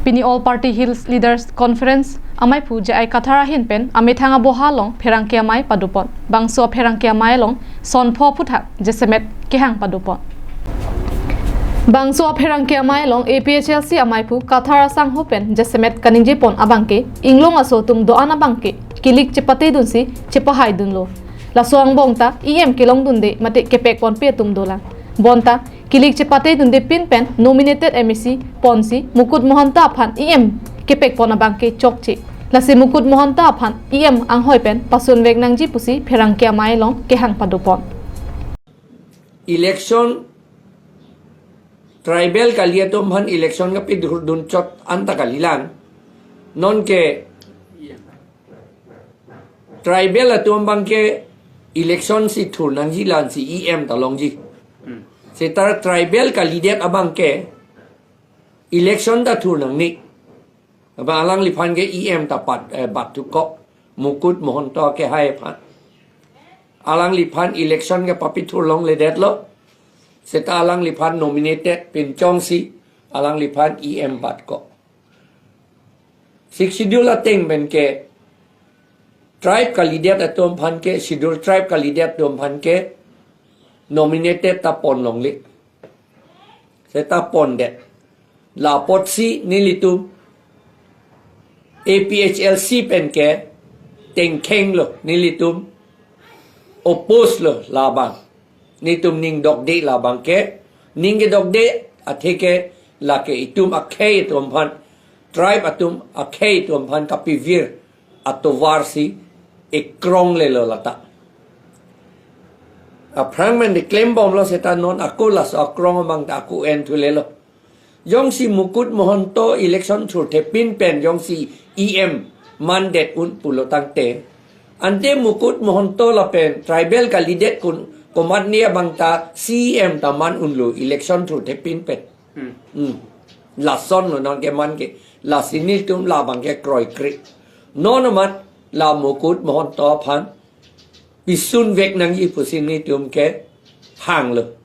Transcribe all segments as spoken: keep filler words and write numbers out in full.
Pini All Party Hills Leaders Conference amaiphu J I Kathar ahin pen amethang aboha along pherangke amei padopon. Bangso apherangke amei along sonpho aphuthak jasemet kehang padopon. Bangso apherangke amei along A P H L C amaiphu Kathar asangho pen jasemet kaningjepon abangke, inglong aso atum do-an abangke kilik chepatedunsi chepahaidunlo. Laso angbong ta E M kelongdunde mate kepekponpe atum dolang. Bonta kilik chepatedunde pin pen nominated M A C ponsi Mukut Mahanta aphan E M kepekpon abangke chokche. Lasi Mukut Mahanta aphan E M anghoi pen pasunvek nangji pusi pherangke amei along kehang padopon. Election, tribal kali atum aphan election kapidurdun chot anta kalilang. Nonke tribal atum abangke election si thur nangji, la-ansi E M ta longji. Hmm. Seta tribal kalidet abangke election ta thur nangne. Aba alangliphan ke E M ta pat, eh, bat tukok, Mukut Mahanta kehai aphan. Alangliphan election kepapithur longledetlo. Seta alangliphan nominated pinchongsi alangliphan E M batkok. Sixth Schedule ateng penke tribe kalidet atum aphan ke, Schedule Tribe kalidet atum aphan ke nominated ta pon longle. Seta pondet. La apotsi nelitum A P H L C penke tengkhenglo, nelitum oppose lo labang. Netum ning dokde labangke, ning kedokde atheke lake itum akhei atum aphan, tribe atum akhei atum aphan kapivir atovarsi ekronglelo lata. Aphrang pen de klembomlo, seta non ako laso akrong abang ta ako enthulelo. Jongsi Mukut Mahanta election thurthepin pen jongsi E M mandet un pulo tangte, ante Mukut Mahanta lapen tribal kalidet kun komatne abang ta C E M ta man unlo election thurthepin pen. Hmm. Hmm. Lasonlo nonke manke. Lasi nelitum labangke kroikre. Non amat la Mukut Mahanta aphan pisunvek nangji pusi nelitum kehanglo.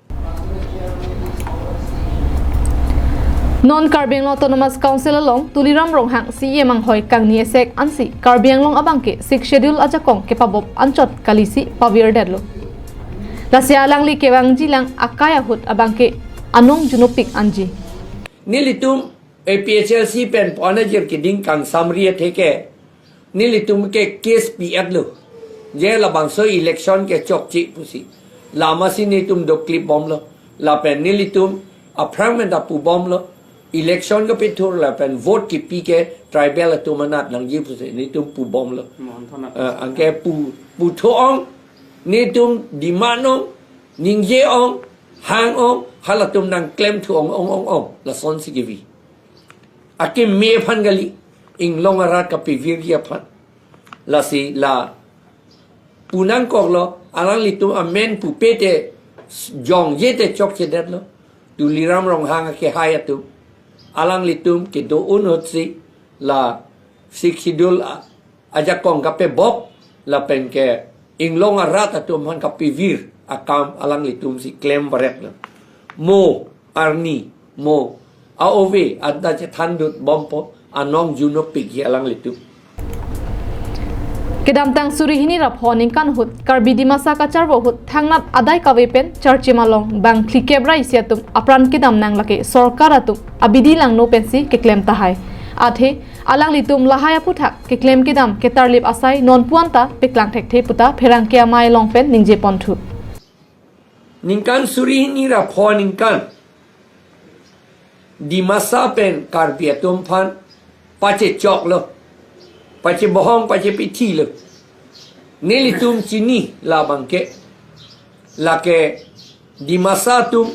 Non Karbi Anglong Autonomous Council along Tuliram Ronghang C E M anghoi kangni esek ansi Karbi Anglong abangke Sixth Schedule ajakong kepabop anchot kalisi pavirdetlo. Lasi alangli kevangjilang akai ahut abangke anong junopik anji. Nelitum A P H L C pen pon ajir keding kangsamri atheke nelitum ke case pi-etlo. Je labangso election ke chokche pusi. Lamasi nelitum doklipbomlo. Lapen nelitum aphrang pen ta pubomlo. Election kapithur lapen vote kipi ke tribal atum anat nangji pusi nelitum pubomlo. Mohon thonat. Eh, anke pu, putho-ong, nelitum demand-ong, ningje-ong, hang-ong, halatum nangklemthu-ong, ong, ong, ong. Lasonsi kevi. Akeme aphan kali, inglong arat kapivirji aphan. Lasi la pu nangkoklo, alanglitum amen pupe te jongje te chokchedetlo. Tuliram Ronghang akehai atum. Alanglitum kedo-un ahutsi la Sixth Schedule a, ajakong kapebop lapen ke inglong arat atum aphan kapivir akam alanglitumsi klemvaretlo. Mo arni, mo a-ove anta chethandutbompo, anong junopikji alanglitum. Kedamtang suri hini ra pho aningkan ahut Karbi Dimasa kacharvo ahut thangnat adai kave pen charchim along bang phlikep ra isi atum apran kedam nang lake sorkar atum abidi langno pensi keklem tahai. Athe alanglitum lahai aphuthak keklem kedam ketarlip asai nonpu anta peklang thekthe puta pherangke amei along pen ningjeponthu. Ningkan suri hini ra pho aningkan Dimasa pen Karbi atum aphan pachechoklo, pachebohong, pachepithilo. Nelitum chini labangke, lake Dimasa atum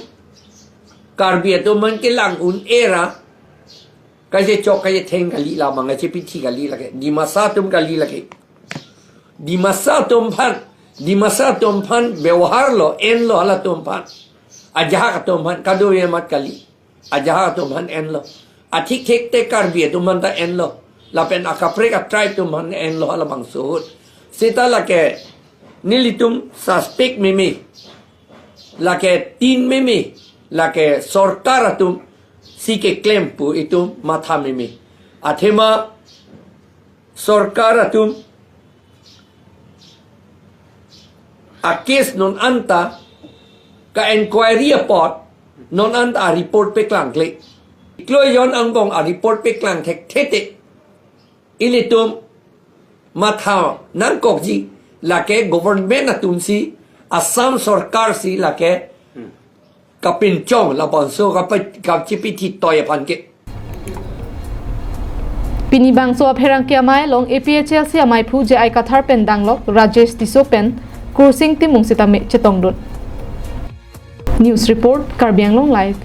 Karbi atum aphan kelang un-e ra kachechok kachetheng kali labang, kachepithi kali lake. Dimasa atum kali lake. Dimasa atum aphan, Dimasa atum aphan beboharlo, enlo halatum aphan. Ajahak atum aphan, kadokave amat kali. Ajahak atum aphan enlo. Athik thik te Karbi atum aphan ta enlo. Lapen akaprek atribe atum aphan enlo halabangso ahut. Seta lake nelitum suspect meme. Lake tin meme. Lake sorkar atum si keklem pu itum matha meme. Athema sorkar atum a-case non anta ka-enquiry apot non anta a-report peklangkle. Kloi jon angbong a-report peklang thekthe te ilitum matha nangkokji, lake government atum si, Assam sorkar si lake kapinchong labangso kapa-, kachipithi toi aphan ke. Pini bangso apherangke amei along A P H L C amei aphu J I Kathar pen danglok Rajesh Tisso pen Kursing Timung sitame chetongdun. News report, Karbi Anglong Live,